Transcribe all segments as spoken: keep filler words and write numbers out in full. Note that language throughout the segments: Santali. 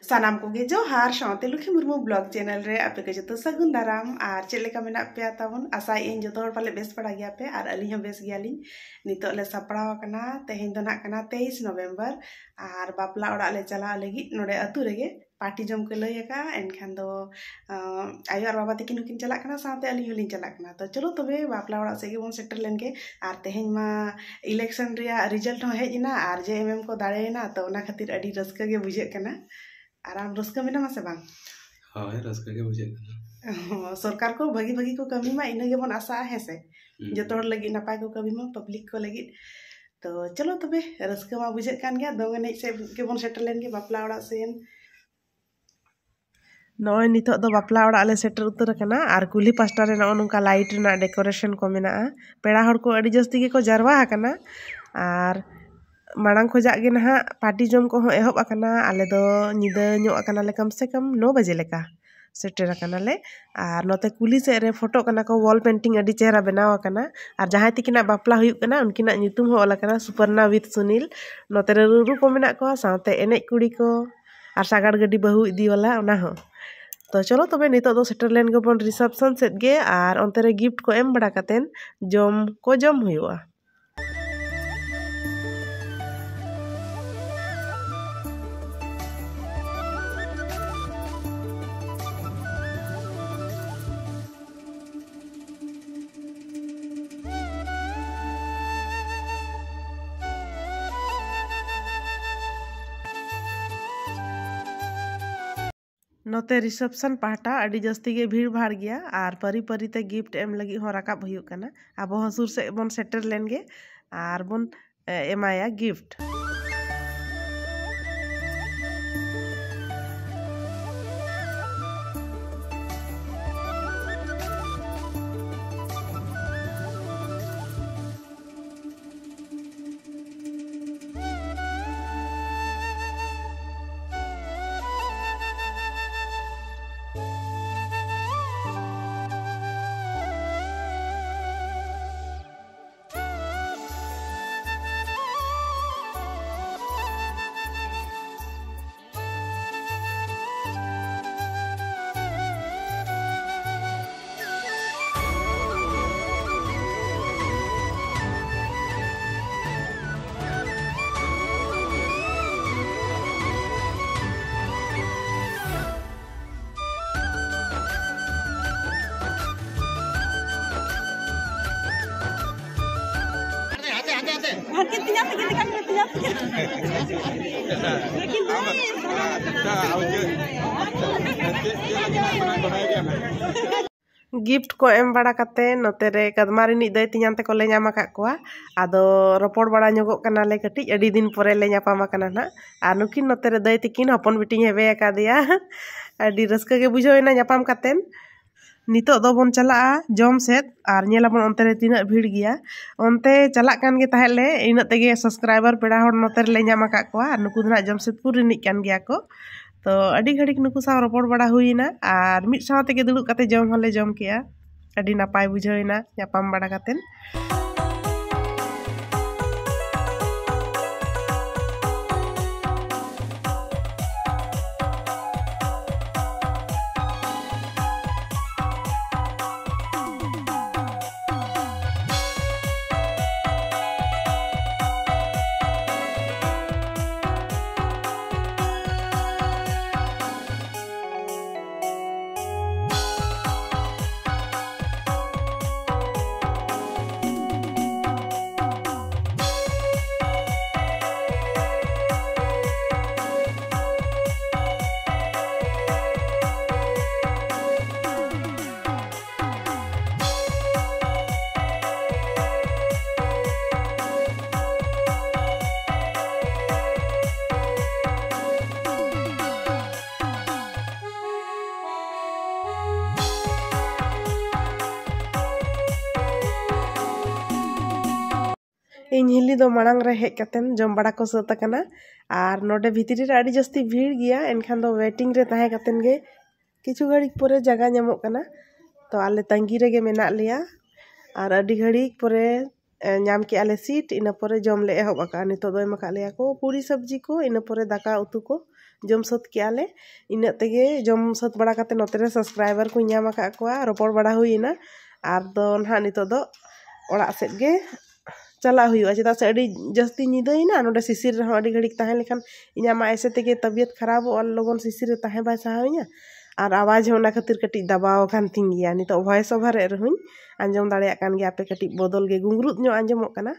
ᱥᱟᱱᱟᱢ ᱠᱚᱜᱮ ᱡᱚᱦᱟᱨ, ᱥᱟᱶᱛᱮ ᱞᱩᱠᱷᱤ ᱢᱩᱨᱢᱩ ᱵᱞᱚᱜ ᱪᱮᱱᱮᱞ ᱨᱮ ᱟᱯᱮ ᱠᱚ ᱡᱚᱛᱚ ᱥᱟᱹᱜᱩᱱ ᱫᱟᱨᱟᱢ᱾ ᱟᱨ ᱪᱮᱫ ᱞᱮᱠᱟ ᱢᱮᱱᱟᱜ ᱯᱮᱭᱟ ᱛᱟᱵᱚᱱ? ᱟᱥᱟᱭᱮᱫ ᱟᱹᱧ ᱡᱚᱛᱚ ᱦᱚᱲ ᱯᱟᱞᱮ ᱵᱮᱥ ᱵᱟᱲᱟ ᱜᱮᱭᱟ ᱯᱮ, ᱟᱨ ᱟᱹᱞᱤᱧ ᱦᱚᱸ ᱵᱮᱥ ᱜᱮᱭᱟᱞᱤᱧ᱾ ᱱᱤᱛᱚᱜ ᱞᱮ ᱥᱟᱯᱲᱟᱣ ᱟᱠᱟᱱᱟ, ᱛᱮᱦᱮᱧ ᱫᱚ ᱱᱟᱜ ᱠᱟᱱᱟ ᱛᱮᱭᱤᱥ ᱱᱚᱵᱷᱮᱢᱵᱚᱨ, ᱟᱨ ᱵᱟᱯᱞᱟ ᱚᱲᱟᱜ ᱞᱮ ᱪᱟᱞᱟᱣ ᱞᱟᱹᱜᱤᱫ ᱱᱚᱰᱮ ᱟᱹᱛᱩ ᱨᱮᱜᱮ᱾ ᱯᱟᱨᱴᱤ ᱡᱚᱢ ᱠᱚ ᱞᱟᱹᱭ ᱟᱠᱟᱫᱼᱟ, ᱮᱱᱠᱷᱟᱱ ᱫᱚ ᱟᱸ, ᱟᱭᱳ ᱟᱨ ᱵᱟᱵᱟ ᱛᱟᱹᱠᱤᱱ ᱦᱚᱸᱠᱤᱱ ᱪᱟᱞᱟᱜ ᱠᱟᱱᱟ, ᱥᱟᱶᱛᱮ ᱟᱹᱞᱤᱧ ᱦᱚᱸᱞᱤᱧ ᱪᱟᱞᱟᱜ ᱠᱟᱱᱟ᱾ ᱛᱚ ᱪᱚᱞᱚ ᱛᱚᱵᱮ ᱵᱟᱯᱞᱟ ᱚᱲᱟᱜ ᱥᱮᱫ ᱜᱮᱵᱚᱱ ᱥᱮᱴᱮᱨ ᱞᱮᱱ ᱜᱮ᱾ ᱟᱨ ᱛᱮᱦᱮᱧ ᱢᱟ ᱤᱞᱮᱠᱥᱚᱱ ᱨᱮᱭᱟᱜ ᱨᱤᱡᱟᱞᱴ ᱦᱚᱸ ᱦᱮᱡ ᱮᱱᱟ, ᱟᱨ ᱡᱮ ᱮᱢ ᱮᱢ ᱠᱚ ᱫᱟᱲᱮᱭᱮᱱᱟ, ᱛᱚ ᱚᱱᱟ ᱠᱷᱟᱹᱛᱤᱨ ᱟᱹᱰᱤ ᱨᱟᱹᱥᱠᱟᱹ ᱜᱮ ᱵᱩᱡᱷᱟᱹᱜ ᱠᱟᱱᱟ᱾ ᱟᱨ ᱟᱢ ᱨᱟᱹᱥᱠᱟᱹ ᱢᱮᱱᱟᱢᱟ ᱥᱮ ᱵᱟᱝ? ᱦᱳᱭ, ᱨᱟᱹᱥᱠᱟᱹ ᱜᱮ ᱵᱩᱡᱷᱟᱹᱜ ᱠᱟᱱᱟ᱾ ᱥᱚᱨᱠᱟᱨ ᱠᱚ ᱵᱷᱟᱹᱜᱤ ᱵᱷᱟᱹᱜᱤ ᱠᱚ ᱠᱟᱹᱢᱤ ᱢᱟ, ᱤᱱᱟᱹ ᱜᱮᱵᱚᱱ ᱟᱥᱟᱜᱼᱟ, ᱦᱮᱸ ᱥᱮ? ᱦᱩᱸ᱾ ᱡᱚᱛᱚ ᱦᱚᱲ ᱞᱟᱹᱜᱤᱫ ᱱᱟᱯᱟᱭ ᱠᱚ ᱠᱟᱹᱢᱤ ᱢᱟ, ᱯᱟᱵᱽᱞᱤᱠ ᱠᱚ ᱞᱟᱹᱜᱤᱫ᱾ ᱛᱚ ᱪᱚᱞᱚ ᱛᱚᱵᱮ, ᱨᱟᱹᱥᱠᱟᱹ ᱢᱟ ᱵᱩᱡᱷᱟᱹᱜ ᱠᱟᱱ ᱜᱮᱭᱟ, ᱫᱚᱝ ᱮᱱᱮᱡ ᱥᱮᱫ ᱜᱮᱵᱚᱱ ᱥᱮᱴᱮᱨ ᱞᱮᱱ ᱜᱮ ᱵᱟᱯᱞᱟ ᱚᱲᱟᱜ ᱥᱮᱱ᱾ ᱱᱚᱜᱼᱚᱭ ᱱᱤᱛᱚᱜ ᱫᱚ ᱵᱟᱯᱞᱟ ᱚᱲᱟᱜ ᱞᱮ ᱥᱮᱴᱮᱨ ᱩᱛᱟᱹᱨ ᱟᱠᱟᱱᱟ, ᱟᱨ ᱠᱩᱞᱦᱤ ᱯᱟᱥᱴᱟ ᱨᱮ ᱱᱚᱜᱼᱚ ᱱᱚᱝᱠᱟ ᱞᱟᱭᱤᱴ ᱨᱮᱱᱟᱜ ᱰᱮᱠᱳᱨᱮᱥᱚᱱ ᱠᱚ ᱢᱮᱱᱟᱜᱼᱟ᱾ ᱯᱮᱲᱟ ᱦᱚᱲ ᱠᱚ ᱟᱹᱰᱤ ᱡᱟᱹᱥᱛᱤ ᱜᱮᱠᱚ ᱡᱟᱨᱣᱟ ᱟᱠᱟᱱᱟ, ᱟᱨ ᱢᱟᱲᱟᱝ ᱠᱷᱚᱡᱟᱜ ᱜᱮ ᱱᱟᱦᱟᱜ ᱯᱟᱨᱴᱤ ᱡᱚᱢ ᱠᱚᱦᱚᱸ ᱮᱦᱚᱵ ᱟᱠᱟᱱᱟ᱾ ᱟᱞᱮ ᱫᱚ ᱧᱤᱫᱟᱹ ᱧᱚᱜ ᱟᱠᱟᱱᱟᱞᱮ, ᱠᱚᱢ ᱥᱮ ᱠᱚᱢ ᱱᱚ ᱵᱟᱡᱮ ᱞᱮᱠᱟ ᱥᱮᱴᱮᱨ ᱟᱠᱟᱱᱟᱞᱮ᱾ ᱟᱨ ᱱᱚᱛᱮ ᱠᱩᱞᱦᱤ ᱥᱮᱫ ᱨᱮ ᱯᱷᱳᱴᱳᱜ ᱠᱟᱱᱟ ᱠᱚ, ᱣᱚᱞ ᱯᱮᱱᱴᱤᱝ ᱟᱹᱰᱤ ᱪᱮᱦᱨᱟ ᱵᱮᱱᱟᱣ ᱟᱠᱟᱱᱟ᱾ ᱟᱨ ᱡᱟᱦᱟᱸᱭ ᱛᱟᱹᱠᱤᱱᱟᱜ ᱵᱟᱯᱞᱟ ᱦᱩᱭᱩᱜ ᱠᱟᱱᱟ, ᱩᱱᱠᱤᱱᱟᱜ ᱧᱩᱛᱩᱢ ᱦᱚᱸ ᱚᱞ ᱟᱠᱟᱱᱟ, ᱥᱩᱯᱚᱨᱱᱟ ᱣᱤᱛᱷ ᱥᱩᱱᱤᱞ᱾ ᱱᱚᱛᱮ ᱨᱮ ᱨᱩᱨᱩ ᱠᱚ ᱢᱮᱱᱟᱜ ᱠᱚᱣᱟ, ᱥᱟᱶᱛᱮ ᱮᱱᱮᱡ ᱠᱩᱲᱤ ᱠᱚ, ᱟᱨ ᱥᱟᱜᱟᱲ ᱜᱟᱹᱰᱤ ᱵᱟᱹᱦᱩ ᱤᱫᱤ ᱣᱟᱞᱟ, ᱚᱱᱟ ᱦᱚᱸ᱾ ᱛᱚ ᱪᱚᱞᱚ ᱛᱚᱵᱮ, ᱱᱤᱛᱚᱜ ᱫᱚ ᱥᱮᱴᱮᱨ ᱞᱮᱱ ᱜᱮᱵᱚᱱ ᱨᱤᱥᱮᱯᱥᱚᱱ ᱥᱮᱫ ᱜᱮ, ᱟᱨ ᱚᱱᱛᱮ ᱨᱮ ᱜᱤᱯᱷᱴ ᱠᱚ ᱮᱢ ᱵᱟᱲᱟ ᱠᱟᱛᱮᱱ ᱡᱚᱢ ᱠᱚ ᱡᱚᱢ ᱦᱩᱭᱩᱜᱼᱟ᱾ ᱱᱚᱛᱮ ᱨᱤᱥᱮᱯᱥᱚᱱ ᱯᱟᱦᱴᱟ ᱟᱹᱰᱤ ᱡᱟᱹᱥᱛᱤ ᱜᱮ ᱵᱷᱤᱲ ᱵᱷᱟᱲ ᱜᱮᱭᱟ, ᱟᱨ ᱯᱟᱹᱨᱤ ᱯᱟᱹᱨᱤ ᱛᱮ ᱜᱤᱯᱷᱴ ᱮᱢ ᱞᱟᱹᱜᱤᱫ ᱦᱚᱸ ᱨᱟᱠᱟᱵ ᱦᱩᱭᱩᱜ ᱠᱟᱱᱟ᱾ ᱟᱵᱚ ᱦᱚᱸ ᱥᱩᱨ ᱥᱮᱫ ᱵᱚᱱ ᱥᱮᱴᱮᱨ ᱞᱮᱱ ᱜᱮ ᱟᱨ ᱵᱚᱱ, ᱮ, ᱮᱢᱟᱭᱟ ᱜᱤᱯᱷᱴ᱾ ᱜᱤᱯᱷᱴ ᱠᱚ ᱮᱢ ᱵᱟᱲᱟ ᱠᱟᱛᱮ ᱱᱚᱛᱮ ᱨᱮ ᱠᱟᱫᱢᱟ ᱨᱤᱱᱤᱡ ᱫᱟᱹᱭ ᱛᱮᱧᱟᱝ ᱛᱮᱠᱚ ᱞᱮ ᱧᱟᱢ ᱟᱠᱟᱫ ᱠᱚᱣᱟ᱾ ᱟᱫᱚ ᱨᱚᱯᱚᱲ ᱵᱟᱲᱟ ᱧᱚᱜᱚᱜ ᱠᱟᱱᱟᱞᱮ ᱠᱟᱹᱴᱤᱡ, ᱟᱹᱰᱤ ᱫᱤᱱ ᱯᱚᱨᱮ ᱞᱮ ᱧᱟᱯᱟᱢ ᱟᱠᱟᱱᱟ ᱱᱟᱦᱟᱜ᱾ ᱟᱨ ᱱᱩᱠᱤᱱ ᱱᱚᱛᱮ ᱨᱮ ᱫᱟᱹᱭ ᱛᱤᱠᱤᱱ ᱦᱚᱯᱚᱱ ᱵᱤᱴᱤᱧ ᱦᱮᱵᱮ ᱟᱠᱟᱫᱮᱭᱟ᱾ ᱟᱹᱰᱤ ᱨᱟᱹᱥᱠᱟᱹ ᱜᱮ ᱵᱩᱡᱷᱟᱹᱣ ᱮᱱᱟ ᱧᱟᱯᱟᱢ ᱠᱟᱛᱮᱱ᱾ ᱱᱤᱛᱚᱜ ᱫᱚᱵᱚᱱ ᱪᱟᱞᱟᱜᱼᱟ ᱡᱚᱢ ᱥᱮᱫ ᱟᱨ ᱧᱮᱞᱟᱵᱚᱱ ᱚᱱᱛᱮ ᱨᱮ ᱛᱤᱱᱟᱹᱜ ᱵᱷᱤᱲ ᱜᱮᱭᱟ᱾ ᱚᱱᱛᱮ ᱪᱟᱞᱟᱜ ᱠᱟᱱ ᱜᱮ ᱛᱟᱦᱮᱸᱫ ᱞᱮ, ᱤᱱᱟᱹᱜ ᱛᱮᱜᱮ ᱥᱟᱵᱥᱠᱨᱟᱭᱵᱟᱨ ᱯᱮᱲᱟ ᱦᱚᱲ ᱱᱚᱛᱮ ᱨᱮᱞᱮ ᱧᱟᱢ ᱟᱠᱟᱫ ᱠᱚᱣᱟ᱾ ᱟᱨ ᱱᱩᱠᱩ ᱫᱚ ᱱᱟᱦᱟᱜ ᱡᱟᱢᱥᱮᱫᱽᱯᱩᱨ ᱨᱤᱱᱤᱡ ᱠᱟᱱ ᱜᱮᱭᱟ ᱠᱚ᱾ ᱛᱚ ᱟᱹᱰᱤ ᱜᱷᱟᱹᱲᱤᱡ ᱱᱩᱠᱩ ᱥᱟᱶ ᱨᱚᱯᱚᱲ ᱵᱟᱲᱟ ᱦᱩᱭᱮᱱᱟ ᱟᱨ ᱢᱤᱫ ᱥᱟᱶ ᱛᱮᱜᱮ ᱫᱩᱲᱩᱵ ᱠᱟᱛᱮ ᱡᱚᱢ ᱦᱚᱸᱞᱮ ᱡᱚᱢ ᱠᱮᱜᱼᱟ᱾ ᱟᱹᱰᱤ ᱱᱟᱯᱟᱭ ᱵᱩᱡᱷᱟᱹᱣ ᱮᱱᱟ ᱧᱟᱯᱟᱢ ᱵᱟᱲᱟ ᱠᱟᱛᱮ᱾ ᱤᱧ ᱦᱤᱞᱤ ᱫᱚ ᱢᱟᱲᱟᱝ ᱨᱮ ᱦᱮᱡ ᱠᱟᱛᱮᱱ ᱡᱚᱢ ᱵᱟᱲᱟ ᱠᱚ ᱥᱟᱹᱛ ᱟᱠᱟᱱᱟ᱾ ᱟᱨ ᱱᱚᱰᱮ ᱵᱷᱤᱛᱨᱤ ᱨᱮ ᱟᱹᱰᱤ ᱡᱟᱹᱥᱛᱤ ᱵᱷᱤᱲ ᱜᱮᱭᱟ, ᱮᱱᱠᱷᱟᱱ ᱫᱚ ᱣᱮᱴᱤᱝ ᱨᱮ ᱛᱟᱦᱮᱸ ᱠᱟᱛᱮᱱ ᱜᱮ ᱠᱤᱪᱷᱩ ᱜᱷᱟᱹᱲᱤᱡ ᱯᱚᱨᱮ ᱡᱟᱭᱜᱟ ᱧᱟᱢᱚᱜ ᱠᱟᱱᱟ᱾ ᱛᱚ ᱟᱞᱮ ᱛᱟᱺᱜᱤ ᱨᱮᱜᱮ ᱢᱮᱱᱟᱜ ᱞᱮᱭᱟ᱾ ᱟᱨ ᱟᱹᱰᱤ ᱜᱷᱟᱹᱲᱤᱡ ᱯᱚᱨᱮ ᱮ, ᱧᱟᱢ ᱠᱮᱜᱼᱟ ᱞᱮ ᱥᱤᱴ, ᱤᱱᱟᱹ ᱯᱚᱨᱮ ᱡᱚᱢ ᱞᱮ ᱮᱦᱚᱵ ᱟᱠᱟᱜᱼᱟ᱾ ᱱᱤᱛᱚᱜ ᱫᱚ ᱮᱢ ᱟᱠᱟᱫ ᱞᱮᱭᱟ ᱠᱚ ᱯᱩᱨᱤ ᱥᱚᱵᱽᱡᱤ ᱠᱚ, ᱤᱱᱟᱹ ᱯᱚᱨᱮ ᱫᱟᱠᱟ ᱩᱛᱩ ᱠᱚ ᱡᱚᱢ ᱥᱟᱹᱛ ᱠᱮᱜᱼᱟ ᱞᱮ᱾ ᱤᱱᱟᱹᱜ ᱛᱮᱜᱮ ᱡᱚᱢ ᱥᱟᱹᱛ ᱵᱟᱲᱟ ᱠᱟᱛᱮ ᱱᱚᱛᱮ ᱨᱮ ᱥᱟᱵᱥᱠᱨᱟᱭᱵᱟᱨ ᱠᱚᱧ ᱧᱟᱢ ᱟᱠᱟᱫ ᱠᱚᱣᱟ, ᱨᱚᱯᱚᱲ ᱵᱟᱲᱟ ᱦᱩᱭᱮᱱᱟ᱾ ᱟᱨ ᱫᱚ ᱱᱟᱦᱟᱜ ᱱᱤᱛᱚᱜ ᱫᱚ ᱚᱲᱟᱜ ᱥᱮᱫ ᱜᱮ ᱪᱟᱞᱟᱜ ᱦᱩᱭᱩᱜᱼᱟ, ᱪᱮᱫᱟᱜ ᱥᱮ ᱟᱹᱰᱤ ᱡᱟᱹᱥᱛᱤ ᱧᱤᱫᱟᱹᱭᱮᱱᱟ᱾ ᱱᱚᱰᱮ ᱥᱤᱥᱤᱨ ᱨᱮᱦᱚᱸ ᱟᱹᱰᱤ ᱜᱷᱟᱹᱲᱤᱡ ᱛᱟᱦᱮᱸ ᱞᱮᱠᱷᱟᱱ ᱤᱧᱟᱹᱜ ᱢᱟ ᱮᱭᱥᱮ ᱛᱮᱜᱮ ᱛᱟᱵᱤᱭᱚᱛ ᱠᱷᱟᱨᱟᱯᱚᱜᱼᱟ, ᱞᱚᱜᱚᱱ ᱥᱤᱥᱤᱨ ᱨᱮ ᱛᱟᱦᱮᱸ ᱵᱟᱭ ᱥᱟᱦᱟᱣᱤᱧᱟ᱾ ᱟᱨ ᱟᱣᱟᱡᱽ ᱦᱚᱸ ᱚᱱᱟ ᱠᱷᱟᱹᱛᱤᱨ ᱠᱟᱹᱴᱤᱡ ᱫᱟᱵᱟᱣ ᱟᱠᱟᱱ ᱛᱤᱧ ᱜᱮᱭᱟ᱾ ᱱᱤᱛᱚᱜ ᱵᱷᱚᱭᱮᱥ ᱳᱵᱷᱟᱨ ᱮᱫ ᱨᱮᱦᱚᱸᱧ ᱟᱸᱡᱚᱢ ᱫᱟᱲᱮᱭᱟᱜ ᱠᱟᱱ ᱜᱮᱭᱟ, ᱟᱯᱮ ᱠᱟᱹᱴᱤᱡ ᱵᱚᱫᱚᱞ ᱜᱮ ᱜᱩᱝᱨᱩᱫ ᱧᱚᱜ ᱟᱸᱡᱚᱢᱚᱜ ᱠᱟᱱᱟ᱾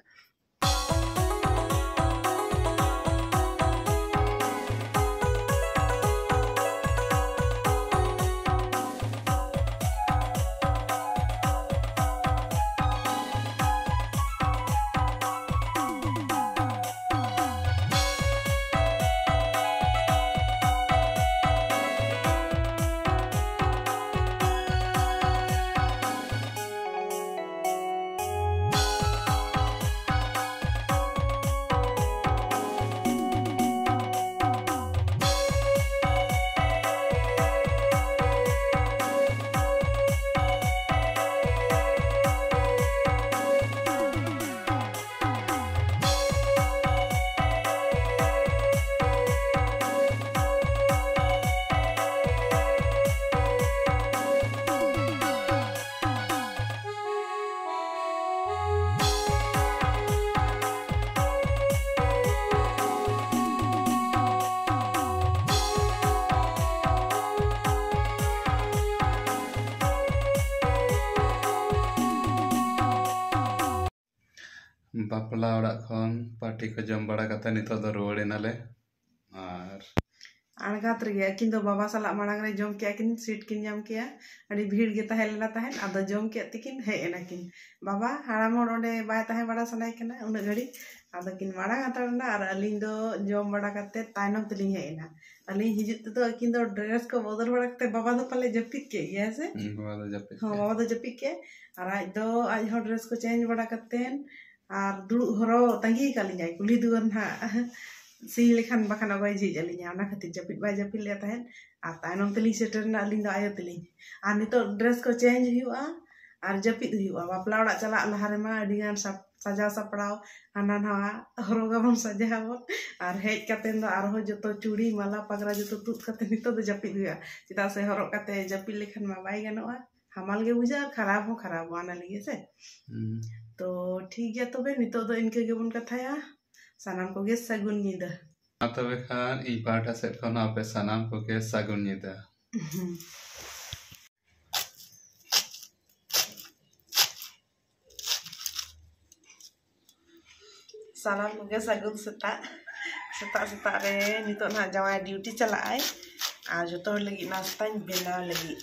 ᱵᱟᱯᱞᱟ ᱚᱲᱟᱜ ᱠᱷᱚᱱ ᱯᱟᱨᱴᱤ ᱠᱚ ᱡᱚᱢ ᱵᱟᱲᱟ ᱠᱟᱛᱮ ᱱᱤᱛᱚᱜ ᱫᱚ ᱨᱩᱣᱟᱹᱲ ᱮᱱᱟᱞᱮ᱾ ᱟᱨ ᱟᱬᱜᱟᱛ ᱨᱮᱜᱮ ᱟᱹᱠᱤᱱ ᱫᱚ ᱵᱟᱵᱟ ᱥᱟᱞᱟᱜ ᱢᱟᱲᱟᱝ ᱨᱮ ᱡᱚᱢ ᱠᱮᱜᱼᱟ ᱠᱤᱱ, ᱥᱤᱴ ᱠᱤᱱ ᱧᱟᱢ ᱠᱮᱜᱼᱟ᱾ ᱟᱹᱰᱤ ᱵᱷᱤᱲ ᱜᱮ ᱛᱟᱦᱮᱸ ᱞᱮᱱᱟ ᱛᱟᱦᱮᱸᱫ, ᱟᱫᱚ ᱡᱚᱢ ᱠᱮᱫ ᱛᱮᱠᱤᱱ ᱦᱮᱡ ᱮᱱᱟ ᱠᱤᱱ᱾ ᱵᱟᱵᱟ ᱦᱟᱲᱟᱢ ᱦᱚᱲ ᱚᱸᱰᱮ ᱵᱟᱭ ᱛᱟᱦᱮᱸ ᱵᱟᱲᱟ ᱥᱟᱱᱟᱭᱮ ᱠᱟᱱᱟ ᱩᱱᱟᱹᱜ ᱜᱷᱟᱹᱲᱤᱡ, ᱟᱫᱚ ᱠᱤᱱ ᱢᱟᱲᱟᱝ ᱦᱟᱛᱟᱲ ᱮᱱᱟ ᱟᱨ ᱟᱹᱞᱤᱧ ᱫᱚ ᱡᱚᱢ ᱵᱟᱲᱟ ᱠᱟᱛᱮ ᱛᱟᱭᱱᱚᱢ ᱛᱮᱞᱤᱧ ᱦᱮᱡ ᱮᱱᱟ᱾ ᱟᱹᱞᱤᱧ ᱦᱤᱡᱩᱜ ᱛᱮᱫᱚ ᱟᱹᱠᱤᱱ ᱫᱚ ᱰᱨᱮᱥ ᱠᱚ ᱵᱚᱫᱚᱞ ᱵᱟᱲᱟ ᱠᱟᱛᱮ ᱵᱟᱵᱟ ᱫᱚ ᱯᱟᱞᱮ ᱡᱟᱹᱯᱤᱫ ᱠᱮᱫ ᱜᱮᱭᱟ ᱥᱮ? ᱦᱩᱸ, ᱵᱟᱵᱟ ᱫᱚ ᱡᱟᱹᱯᱤᱫ ᱦᱚᱸ, ᱠᱮᱫ᱾ ᱵᱟᱵᱟ ᱫᱚ ᱡᱟᱹᱯᱤᱫ ᱠᱮᱫ᱾ ᱟᱨ ᱟᱡ ᱫᱚ ᱟᱡ ᱦᱚᱸ ᱰᱨᱮᱥ ᱠᱚ ᱪᱮᱧᱡᱽ ᱵᱟᱲᱟ ᱠᱟᱛᱮ ᱟᱨ ᱫᱩᱲᱩᱵ ᱦᱚᱨᱚ ᱛᱟᱺᱜᱤ ᱟᱠᱟᱫ ᱞᱤᱧᱟᱭ ᱠᱩᱞᱦᱤ ᱫᱩᱣᱟᱹᱨ ᱱᱟᱦᱟᱜ᱾ ᱥᱤᱧ ᱞᱮᱠᱷᱟᱱ ᱵᱟᱠᱷᱟᱱ ᱚᱠᱚᱭ ᱡᱷᱤᱡ ᱟᱹᱞᱤᱧᱟ, ᱚᱱᱟ ᱠᱷᱟᱹᱛᱤᱨ ᱡᱟᱹᱯᱤᱫ ᱵᱟᱭ ᱡᱟᱹᱯᱤᱫ ᱞᱮᱫ ᱛᱟᱦᱮᱸᱫ᱾ ᱟᱨ ᱛᱟᱭᱱᱚᱢ ᱛᱮᱞᱤᱧ ᱥᱮᱴᱮᱨ ᱮᱱᱟ ᱟᱹᱞᱤᱧ ᱫᱚ ᱟᱭᱳ ᱛᱮᱞᱤᱧ᱾ ᱟᱨ ᱱᱤᱛᱚᱜ ᱰᱨᱮᱥ ᱠᱚ ᱪᱮᱧᱡᱽ ᱦᱩᱭᱩᱜᱼᱟ ᱟᱨ ᱡᱟᱹᱯᱤᱫ ᱦᱩᱭᱩᱜᱼᱟ᱾ ᱵᱟᱯᱞᱟ ᱚᱲᱟᱜ ᱪᱟᱞᱟᱜ ᱞᱟᱦᱟ ᱨᱮᱢᱟ ᱟᱹᱰᱤ ᱜᱟᱱ ᱥᱟᱯ-, ᱥᱟᱡᱟᱣ ᱥᱟᱯᱲᱟᱣ, ᱦᱟᱱᱟ ᱱᱟᱣᱟ ᱦᱚᱨᱚᱜ ᱟᱵᱚᱱ, ᱥᱟᱡᱟᱣ ᱟᱵᱚᱱ, ᱟᱨ ᱦᱮᱡ ᱠᱟᱛᱮ ᱫᱚ ᱟᱨᱦᱚᱸ ᱡᱚᱛᱚ ᱪᱩᱲᱤ ᱢᱟᱞᱟ ᱯᱟᱜᱽᱨᱟ ᱡᱚᱛᱚ ᱛᱩᱫ ᱠᱟᱛᱮ ᱱᱤᱛᱚᱜ ᱫᱚ ᱡᱟᱹᱯᱤᱫ ᱦᱩᱭᱩᱜᱼᱟ, ᱪᱮᱫᱟᱜ ᱥᱮ ᱦᱚᱨᱚᱜ ᱠᱟᱛᱮ ᱡᱟᱹᱯᱤᱫ ᱞᱮᱠᱷᱟᱱ ᱢᱟ ᱵᱟᱭ ᱜᱟᱱᱚᱜᱼᱟ, ᱦᱟᱢᱟᱞ ᱜᱮ ᱵᱩᱡᱷᱟᱹᱜᱼᱟ ᱟᱨ ᱠᱷᱟᱨᱟᱯ ᱦᱚᱸ ᱠᱷᱟᱨᱟᱯᱚᱜᱼᱟ ᱚᱱᱟ ᱞᱟᱹᱜᱤᱫ ᱥᱮ᱾ ᱦᱩᱸ᱾ ᱛᱚ ᱴᱷᱤᱠ ᱜᱮᱭᱟ, ᱛᱚᱵᱮ ᱱᱤᱛᱚᱜ ᱫᱚ ᱤᱱᱠᱟᱹ ᱜᱮᱵᱚᱱ ᱠᱟᱛᱷᱟᱭᱟ᱾ ᱥᱟᱱᱟᱢ ᱠᱚᱜᱮ ᱥᱟᱹᱜᱩᱱ ᱧᱤᱫᱟᱹ᱾ ᱢᱟ ᱛᱚᱵᱮ ᱠᱷᱟᱱ ᱤᱧ ᱯᱟᱦᱴᱟ ᱥᱮᱫ ᱠᱷᱚᱱ ᱦᱚᱸ ᱟᱯᱮ ᱥᱟᱱᱟᱢ ᱠᱚᱜᱮ ᱥᱟᱹᱜᱩᱱ ᱧᱤᱫᱟᱹ᱾ ᱥᱟᱱᱟᱢ ᱠᱚᱜᱮ ᱥᱟᱹᱜᱩᱱ ᱥᱮᱛᱟᱜ᱾ ᱥᱮᱛᱟᱜ ᱥᱮᱛᱟᱜ ᱨᱮ ᱱᱤᱛᱚᱜ ᱱᱟᱦᱟᱜ ᱡᱟᱶᱟᱭ ᱰᱤᱭᱩᱴᱤ ᱪᱟᱞᱟᱜ ᱟᱭ, ᱟᱨ ᱡᱚᱛᱚ ᱦᱚᱲ ᱞᱟᱹᱜᱤᱫ ᱱᱟᱥᱛᱟᱧ ᱵᱮᱱᱟᱣ ᱞᱟᱹᱜᱤᱫ᱾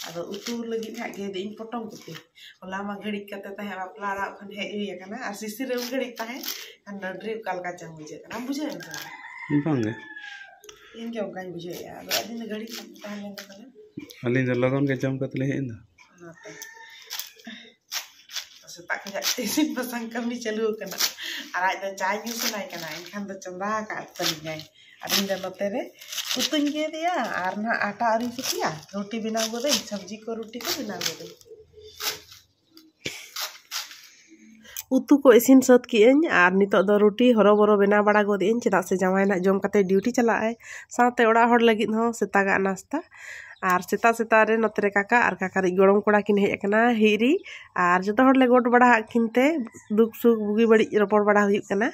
ᱟᱫᱚ ᱩᱛᱩ ᱞᱟᱹᱜᱤᱫ ᱱᱟᱦᱟᱜ ᱜᱮᱫ ᱤᱧ ᱯᱚᱴᱚᱢ ᱠᱚᱯᱤ᱾ ᱦᱚᱞᱟ ᱢᱟ ᱜᱷᱟᱹᱲᱤᱡ ᱠᱟᱛᱮ ᱛᱟᱦᱮᱸ ᱵᱟᱯᱞᱟ ᱚᱲᱟᱜ ᱠᱷᱚᱱ ᱦᱮᱡ ᱦᱩᱭ ᱟᱠᱟᱱᱟ, ᱟᱨ ᱥᱤᱥᱤᱨ ᱨᱮ ᱩᱱ ᱜᱷᱟᱹᱲᱤᱡ ᱛᱟᱦᱮᱸ ᱠᱷᱟᱱ ᱰᱟᱹᱰᱨᱤ ᱚᱠᱟ ᱞᱮᱠᱟ ᱪᱚᱝ ᱵᱩᱡᱷᱟᱹᱜ ᱠᱟᱱᱟ, ᱵᱩᱡᱷᱟᱹᱣ ᱮᱱ ᱛᱟᱢᱟ? ᱵᱟᱝᱜᱮ᱾ ᱤᱧ ᱜᱮ ᱚᱱᱠᱟᱧ ᱵᱩᱡᱷᱟᱹᱣᱮᱫᱼᱟ, ᱟᱫᱚ ᱟᱹᱞᱤᱧ ᱫᱚ ᱜᱷᱟᱹᱲᱤᱡ ᱠᱷᱚᱱ ᱛᱟᱦᱮᱸ ᱞᱮᱱ ᱠᱟᱱᱟ᱾ ᱟᱹᱞᱤᱧ ᱫᱚ ᱞᱚᱜᱚᱱ ᱜᱮ ᱡᱚᱢ ᱠᱟᱛᱮ ᱞᱤᱧ ᱦᱮᱡ ᱮᱱᱟ᱾ ᱚᱱᱟᱛᱮ ᱥᱮᱛᱟᱜ ᱠᱷᱚᱱᱟᱜ ᱤᱥᱤᱱ ᱵᱟᱥᱟᱝ ᱠᱟᱹᱢᱤ ᱪᱟᱹᱞᱩ ᱟᱠᱟᱱᱟ, ᱟᱨ ᱟᱡ ᱫᱚ ᱪᱟᱭ ᱧᱩ ᱥᱟᱱᱟᱭ ᱠᱟᱱᱟ, ᱮᱱᱠᱷᱟᱱ ᱫᱚ ᱪᱚᱸᱫᱟ ᱟᱠᱟᱫ ᱛᱟᱹᱞᱤᱧᱟᱭ᱾ ᱟᱨ ᱤᱧ ᱫᱚ ᱱᱚᱛᱮ ᱨᱮ ᱩᱛᱩᱧ ᱜᱮᱫᱮᱜᱼᱟ, ᱟᱨ ᱱᱟᱦᱟᱜ ᱟᱴᱟ ᱟᱹᱣᱨᱤᱧ ᱥᱤᱯᱤᱭᱟ, ᱨᱩᱴᱤ ᱵᱮᱱᱟᱣ ᱜᱚᱫᱟᱹᱧ, ᱥᱚᱵᱽᱡᱤ ᱠᱚ ᱨᱩᱴᱤ ᱠᱚ ᱵᱮᱱᱟᱣ ᱜᱚᱫᱟᱹᱧ᱾ ᱩᱛᱩ ᱠᱚ ᱤᱥᱤᱱ ᱥᱟᱹᱛ ᱠᱮᱜᱼᱟᱹᱧ, ᱟᱨ ᱱᱤᱛᱚᱜ ᱫᱚ ᱨᱩᱴᱤ ᱦᱚᱨᱚ ᱵᱚᱨᱚ ᱵᱮᱱᱟᱣ ᱵᱟᱲᱟ ᱜᱚᱫ ᱮᱜᱼᱟᱹᱧ, ᱪᱮᱫᱟᱜ ᱥᱮ ᱡᱟᱶᱟᱭ ᱱᱟᱜ ᱡᱚᱢ ᱠᱟᱛᱮ ᱰᱤᱭᱩᱴᱤ ᱪᱟᱞᱟᱜ ᱟᱭ, ᱥᱟᱶᱛᱮ ᱚᱲᱟᱜ ᱦᱚᱲ ᱞᱟᱹᱜᱤᱫ ᱦᱚᱸ ᱥᱮᱛᱟᱜᱟᱜ ᱱᱟᱥᱛᱟ᱾ ᱟᱨ ᱥᱮᱛᱟᱜ ᱥᱮᱛᱟᱜ ᱨᱮ ᱱᱚᱛᱮ ᱨᱮ ᱠᱟᱠᱟ ᱟᱨ ᱠᱟᱠᱟ ᱨᱤᱡ ᱜᱚᱲᱚᱢ ᱠᱚᱲᱟ ᱠᱤᱱ ᱦᱮᱡ ᱟᱠᱟᱱᱟ, ᱦᱤᱨᱤ, ᱟᱨ ᱡᱚᱛᱚ ᱦᱚᱲ ᱞᱮ ᱜᱚᱰ ᱵᱟᱲᱟ ᱟᱫ ᱠᱤᱱ ᱛᱮ ᱫᱩᱠ ᱥᱩᱠ ᱵᱩᱜᱤ ᱵᱟᱹᱲᱤᱡ ᱨᱚᱯᱚᱲ ᱵᱟᱲᱟ ᱦᱩᱭᱩᱜ ᱠᱟᱱᱟ᱾